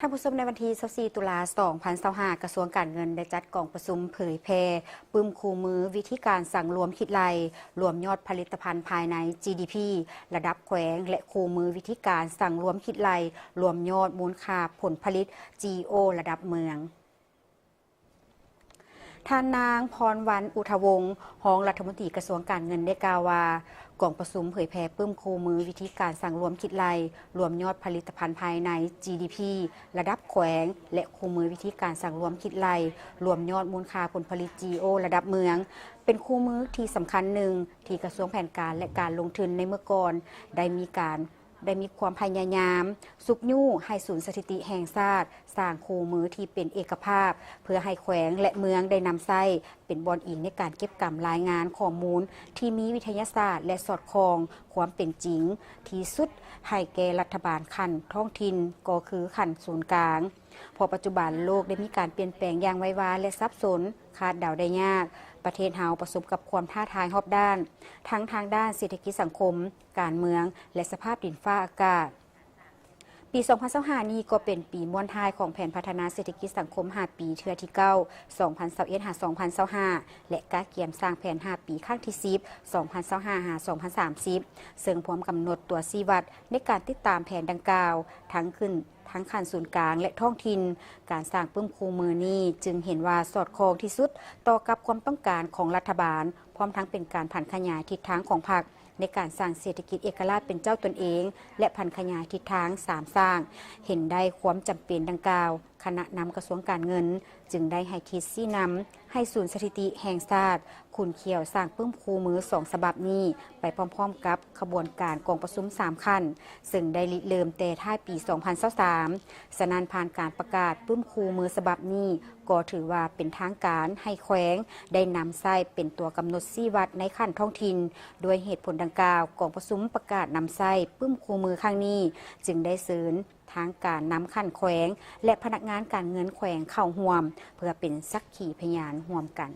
ທ່ານຜູ້ຊົມ, ໃນວັນທີຊາວສີ່ ຕຸລາ ສອງພັນຊາວຫ້າ ກະຊວງການເງິນໄດ້ຈັດກອງປະຊຸມເຜີຍແຜ່ປຶ້ມຄູ່ມືວິທີການສັງລວມຄິດໄລ່ລວມຍອດຜະລິດຕະພັນພາຍໃນ GDP ລະດັບແຂວງ ແລະ ຄູ່ມືວິທີການສັງລວມຄິດໄລ່ລວມຍອດມູນຄ່າຜົນຜະລິດ GEO ລະດັບເມືອງ. ທ່ານນາງ ພອນວັນ ອຸທະວົງ ຮອງລັດຖະມົນຕີກະຊວງການເງິນ ໄດ້ກ່າວວ່າ ກອງປະຊຸມເຜີຍແຜ່ປຶ້ມຄູ່ມືວິທີການສັງລວມຄິດໄລ່ລວມຍອດຜະລິດຕະພັນພາຍໃນ GDP ລະດັບແຂວງ ແລະ ຄູ່ມືວິທີການສັງລວມຄິດໄລ່ລວມຍອດມູນຄ່າຜົນຜະລິດ GEO ລະດັບເມືອງ ເປັນຄູ່ມືທີ່ສຳຄັນໜຶ່ງ ທີ່ກະຊວງແຜນການ ແລະ ການລົງທຶນໃນເມື່ອກ່ອນ ໄດ້ມີການ ໄດ້ມີຄວາມພະຍາຍາມຊຸກຍູ້ໃຫ້ສູນສະຖິຕິແຫ່ງຊາດສ້າງຄູ່ມືທີ່ເປັນເອກະພາບ ເພື່ອໃຫ້ແຂວງ ແລະ ເມືອງໄດ້ນຳໃຊ້ເປັນບ່ອນອີງໃນການເກັບກຳລາຍງານຂໍ້ມູນທີ່ມີວິທະຍາສາດ ແລະ ສອດຄ່ອງຄວາມເປັນຈິງທີ່ສຸດໃຫ້ແກ່ລັດຖະບານຂັ້ນທ້ອງຖິ່ນ ກໍຄືຂັ້ນສູນກາງ. ເພາະປັດຈຸບັນໂລກໄດ້ມີການປ່ຽນແປງຢ່າງໄວວາ ແລະ ສັບສົນ, ຄາດເດົາໄດ້ຍາກ. ປະເທດເຮົາປະສົບກັບຄວາມທ້າທາຍຮອບດ້ານ ທັງທາງດ້ານເສດຖະກິດສັງຄົມ, ການເມືອງ ແລະ ສະພາບດິນຟ້າອາກາດ. ປີສອງພັນຊາວຫ້ານີ້ກໍເປັນປີມ້ວນທ້າຍຂອງແຜນພັດທະນາເສດຖະກິດສັງຄົມຫ້າປີເທື່ອທີເກົ້າ ສອງພັນຊາວເອັດ ຫາ ສອງພັນຊາວຫ້າ ແລະ ກະກຽມສ້າງແຜນຫ້າປີຄັ້ງທີສິບ ສອງພັນຊາວຫ້າ ຫາ ສອງພັນສາມສິບ ເຊິ່ງພ້ອມກຳນົດຕົວຊີ້ວັດໃນການຕິດຕາມແຜນດັ່ງກ່າວ ທັງຂຶ້ນ ທັງຂັ້ນສູນກາງ ແລະ ທ້ອງຖິ່ນ. ການສ້າງປຶ້ມຄູ່ມືນີ້ຈຶ່ງເຫັນວ່າສອດຄ່ອງທີ່ສຸດຕໍ່ກັບຄວາມຕ້ອງການຂອງລັດຖະບານ, ພ້ອມທັງເປັນການຜັນຂະຫຍາຍທິດທາງຂອງພັກ ໃນການສ້າງເສດຖະກິດເອກະລາດເປັນເຈົ້າຕົນເອງ ແລະ ຜັນຂະຫຍາຍທິດທາງສາມສ້າງ. ເຫັນໄດ້ຄວາມຈຳເປັນດັ່ງກ່າວ, ຄະນະນຳກະຊວງການເງິນຈຶ່ງໄດ້ໃຫ້ທິດຊີ້ນຳໃຫ້ສູນສະຖິຕິແຫ່ງຊາດ ຂຸ້ນຂ້ຽວສ້າງປຶ້ມຄູ່ມືສອງສະບັບນີ້ ໄປພ້ອມໆກັບຂະບວນການກອງປະຊຸມສາມຂັ້ນ ເຊິ່ງໄດ້ລິເລີ່ມແຕ່ທ້າຍປີສອງພັນຊາວສາມ. ສະນັ້ນ, ຜ່ານການປະກາດປຶ້ມຄູ່ມືສະບັບນີ້ ກໍຖືວ່າເປັນທາງການໃຫ້ແຂວງໄດ້ນຳໃຊ້ເປັນຕົວກຳນົດຊີ້ວັດໃນຂັ້ນທ້ອງຖິ່ນ. ດ້ວຍເຫດຜົນດັ່ງກ່າວ, ກອງປະຊຸມປະກາດນຳໃຊ້ປຶ້ມຄູ່ມືຄັ້ງນີ້ ຈຶ່ງໄດ້ເຊີນທາງການນຳຂັ້ນແຂວງ ແລະ ພະນັກງານການເງິນແຂວງເຂົ້າຮ່ວມ ເພື່ອເປັນສັກຂີພະຍານຮ່ວມກັນ.